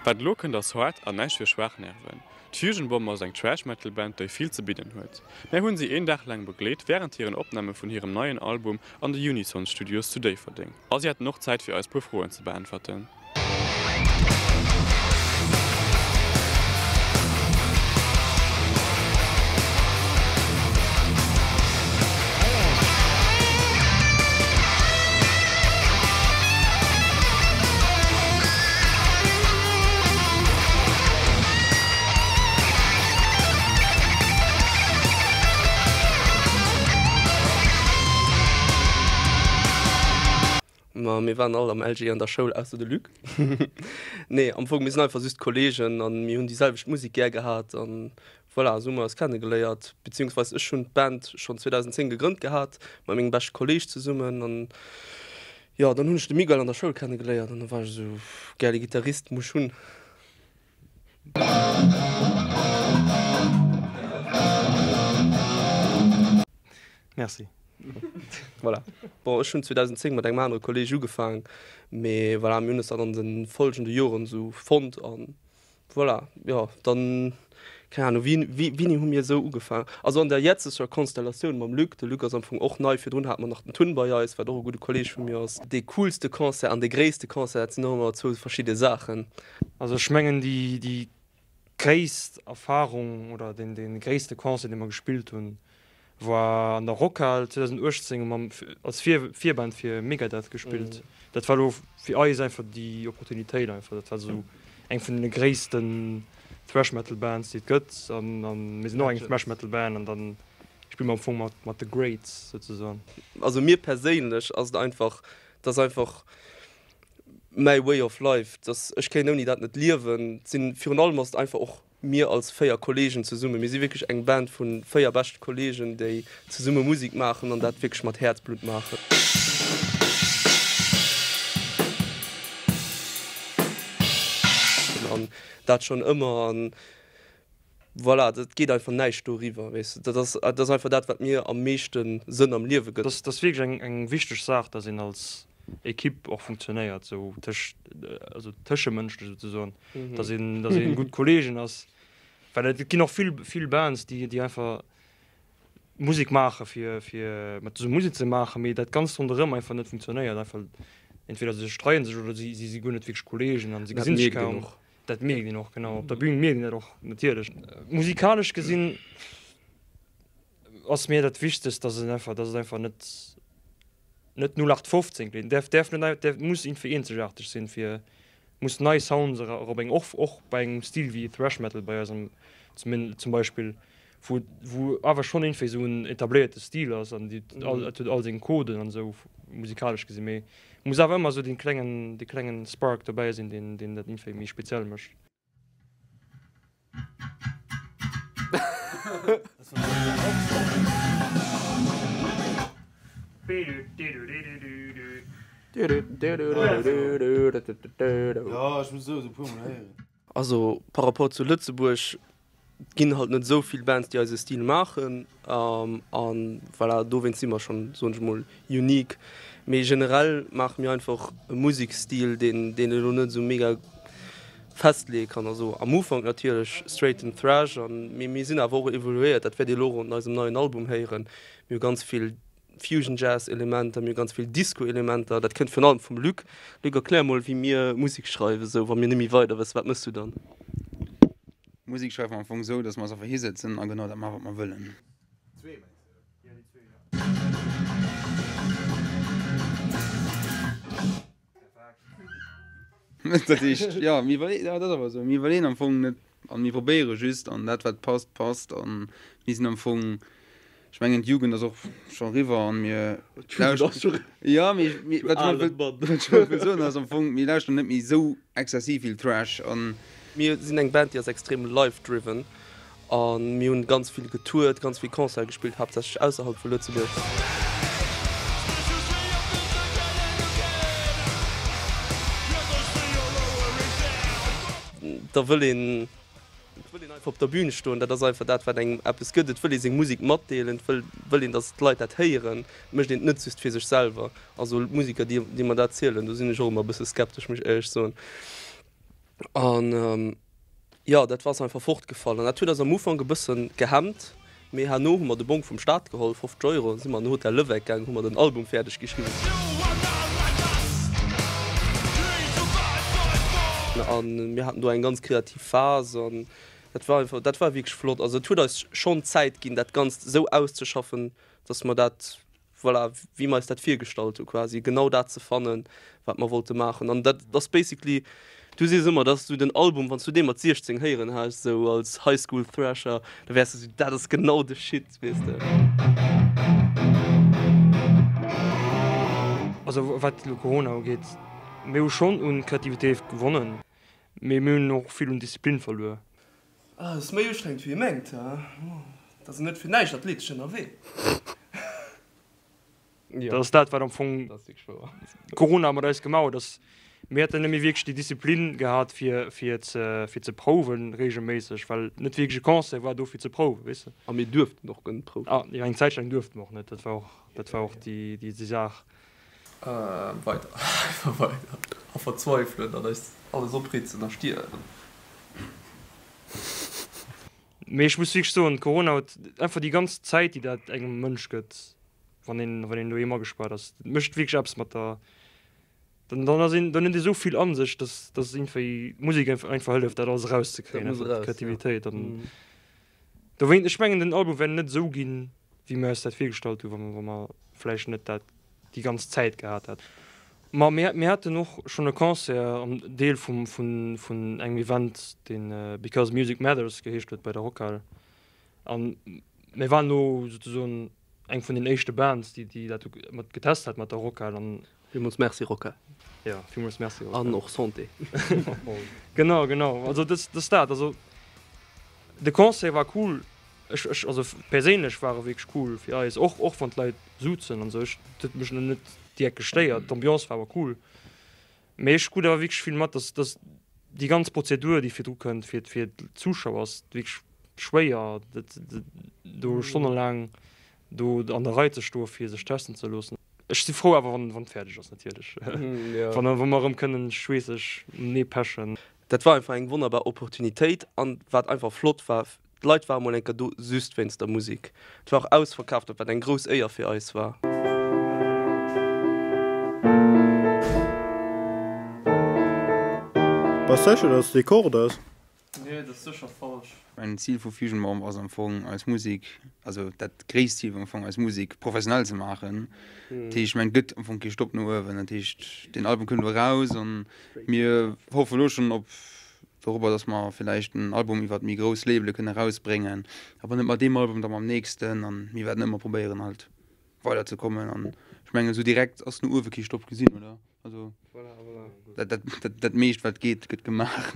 Wat elo kënnt ass haart an näischt fir schwaach Nerven. D'Fusion Bomb ass eng Thrash Metal Band déi vill ze bidden huet. Mär hunn si een Dag laang begleet wärend hiren Opname vun hirem neien Album an de Unison Studios zu Déifferdeng. A si haten och Zäit fir eis puer Froen ze beäntwerten. Ma mir waren all am LG an der Schoul, ausser de Luc. Nee, am Fong, mir sinn einfach just Kollegen an mir hunn déi selwecht Musek gär gehat an voilà, esou hu mer eis kennegeléiert. Beziehungsweise ech hunn d'Band schonn 2010 gegrënnt gehat mat mengem beschte Kolleg zesummen an jo, dann hunn ech de Miguel an der Schoul kennegeléiert an da war ech esou, gäile Gittarist, muss ech hunn. Merci. Voilà. Bon, ech hunn 2010 mat engem anere Kolleg ugefaang, mee voilà, mir hunn eis dann an de folgende Joren esou fonnt an voilà, jo, dann, keng Ahnung, wéi, wéi, wéini hu mir esou ugefaang? Also an der jetzeger Konstellatioun mam Luc, de Luc ass am Fong och nei, virdrun hate mer nach den Tun bei eis, wat och e gudde Kolleg vu mir ass. Dee coolste Concert an dee gréisste Concert, dat sinn och ëmmer zwou verschidde Saachen. Also ech mengen déi, déi gréisst Erfahrung oder deen dee gréisste Concert dee mer gespillt hunn war an der Rockhal 2018 hu mer als Vir Virband fir Megadeth gespillt. Dat war elo fir eis einfach déi Opportunitéit einfach. Dat war esou eng vun de gréissten Thrash Metal Bands déi et gëtt an an mir sinn och eng Thrash Metal Band an dann spille mer am Fong mat mat de Greats souzesoen. Also mir perséinlech ass et einfach, et ass einfach mäi Way of life, dass ech kéint ouni dat net liewen. Et sinn, virun allem ass et einfach och mir als 4 Kollegen zesummen. Mir si wierklech eng Band vu 4 beschte Kollegen, déi zesumme Musek maachen an dat wierklech mat Häerzblutt maachen. An dat schonn ëmmer. An voilà, dat geet einfach näischt doriwwer, weess de. Dat ass, dat ass einfach dat, wat mir am meeschte Sënn am Liewe gëtt. Dat ass wierklech eng, eng wichteg Saach, dass een als Equipe och funktionéiert, sou tëscht, also tëschemënschlech souzesoen, dass een, dass een gutt Kollegen ass. Well et ginn och vill, vill Bands, déi, déi einfach Musek maache fir, fir mat zesumme Musek ze maachen, mee dat Ganzt ronderëm einfach net funktionéiert. Einfach entweder se streien sech oder si, si si guer net wierklech Kollegen an se gesinn sech kaum. Dat mierkt een och, genau. Op der Bühn mierkt een dat och natierlech. Musikalesch gesinn ass mir dat Wichtegst, dass et einfach, dass et einfach net, net 0815 kléngt. Däerf, däerf net, däerf, muss iergendwéi eenzegaarteg sinn, fir, muss nei Sounds era, erabréngen. Och, och bei engem Stil wéi Thrash Metal bei eis am, zum, zum Beispill, wou, wou awer schonn iergendwéi esou en etabléierte Stil ass an déi, all, et huet all seng Coden an esou, musikalesch gesinn, mee muss awer ëmmer esou dee klengen, dee klengen Spark dobäi sinn, deen, deen dat iergendwéi méi speziell mécht. Also par rapport zu Lëtzebuerg ginn halt net esou vill Bands déi eise Stil maachen an voilà dowéinst si mer schonn soen ech mol unique. Mee generell maache mir einfach e Musekstil deen deen elo net esou mega festleeë kann. Also am Ufank natierlech straighten Thrash an mee mir sinn awer och evoluéiert, dat wäert Dir elo och an eisem neien Album héieren. Mir hu ganz vill Fusion Jazz Elementer, mir hu ganz vill Disco Elementer, dat kënnt virun allem vum Luc. Luc erklär mol wéi mir Musek schreiwen, esou wa mir net méi weider wëssen, wat mëss du dann? Musek schreiwe mer am Fong esou, datt mer eis einfach hisëtzen a genau dat maachen, wat mer wëllen. Dat heescht, jo, mir iwwerleeën, jo, dat ass awer esou, mir iwwerleeën am Fong net an mir probéiere just an dat wat passt, passt an mir sinn am Fong, ech mengen d'Jugend ass och scho eriwwer an mir lauschteren, jo, mee mir, wat ech wëll, wat ech wëll soen ass am Fong, mir lauschteren net méi esou exzessiv vill Thrash an. Mir sinn eng Band, déi ass extrem live-driven A mir hunn ganz vill getourt, ganz vill Concerte gespillt, haaptsächlech ausserhalb vu Lëtzebuerg. Da wëll een, et wëll een einfach op der Bühn stoen, dat ass einfach dat, wat engem eppes gëtt. Et wëll ee seng Musek matdeelen, et wëll, wëll een, datt d'Leit dat héieren. Et mécht een et net just fir sech selwer. Also d'Museker, déi, déi mer dat zielen, do sinn ech och ëmmer e bësse skeptesch, muss ech éierlech soen. An jo, dat ass einfach fortgefall. An dat huet eis am Ufank e bësse gehemmt, mee herno hu mer de Bong vum Staat geholl, 50 Euro, si mer an den Hotel Levecq gaangen, hu mer den Album fäerdeg geschriwwen. A mir haten do eng ganz kreativ Phas an dat war einfach, dat war wierklech flott. Also et huet eis schonn Zäit ginn, dat Ganzt esou auszeschaffen, datt mer dat voilà, wéi mer eis dat virgestallt hu quasi, genau dat ze fannen, wat mer wollte maachen. An dat ass basically, du sees ëmmer, dat ass esou den Album, wann s du dee mat 16 héieren häss, esou als High School Thrasher, da wäers de esou, dat ass genau de Shit, weess de. Also wat elo Corona ugeet, mir hu schonn un Kreativitéit gewonnen, mee mir hunn och vill un Disziplin verluer. Ah, ass méi ustrengend wéi ee mengt, he? Et ass net fir näischt athletesch ënnerwee. Dat ass dat, wat am Fong Corona mat eis gemaach huet, dass mir hätten net méi wierklech déi Disziplin gehat, fir, fir ze, fir ze prouwen reegelméisseg, well net wierklech e Concert war do fir ze prouwen, weess de. A mir duerften och guer net prouwen. Ah, jo, eng Zäit laang duerfte mer och net, dat war och, dat war och déi, déi Saach. Weider, einfach weider a verzweifelen an eis alles opritzen a stierwen. Mee ech muss wierklech soen, Corona huet einfach déi ganz Zäit, déi dat engem Mënsch gëtt, wann een, wann een doheem agespaart ass, dat mécht wierklech eppes mat der, dann, dann ass een, dann huet ee sou vill a sech, dass, dass iergendwéi d'Musek einfach hëlleft, dat alles erauszekréien, Dat muss einfach eraus, ja. d'Kreativitéit. An dowéint, ech mengen, den Album wär net esou ginn, wéi mir eis dat virgestallt hu wa mer vläicht net dat déi ganz Zäit gehat hätten. Ma mir mir haten och schonn e Concert am Deel vum vun vun engem Event deen Because Music Matters geheescht huet bei der Rockhal an mir waren do souzesoen eng vun den éischte Bands déi déi dat mat getest hat mat der Rockhal an Villmools Merci Rockhal. Jo, villmools Merci Rockhal. An och Santé. Genau, genau. Also dës dës dat also de Concert war cool. Ech, ech, also perséinlech war e wierklech cool fir eis, och, och wann d'Leit suzen an esou, ech, dat huet mech elo net direkt gestéiert, d'Ambiance war awer cool. Mee ech krut awer wierklech vill mat, dass, dass déi ganz Prozedur, déi virdru kënnt fir, fir d'Zuschauer ass wierklech schwéier, dat, do stonnelaang do an der Rei ze stoe fir sech testen ze loossen. Ech si frou awer wann, wann et fäerdeg ass natierlech, wann, wa mer erëm kënnen schweesseg nee pechen. Dat war einfach eng wonnerbar Opportunitéit an wat einfach flott war, D'Leit ware mol eng Kéier do just wéinst der Musik. Et war och ausverkaaft, wat eng grouss Éier fir eis war. Bass sécher dass et dee Chord ass? Nee, dat ass sécher falsch. Mein Zil vu Fusion Bomb ass am Fong eis Musik, also dat gréisst Zil am Fong eis Musik professionell ze maachen. Dat heescht, ech mengen et gëtt am Fong kee Stopp no uewen. Dat heescht deen Album kënnt elo eraus an mir hoffe elo schonn op dorobber, dass mer villäicht en Album iwwert méi grouss Labele kënne erausbréngen, a wann net mat deem Album, da mam nächsten, an mir wäerten ëmmer probéieren halt weider ze kommen an ech mengen esou direkt ass no uewe kee Stopp gesinn, oder? Also dat, dat, dat, dat meescht wat geet, gëtt gemaach.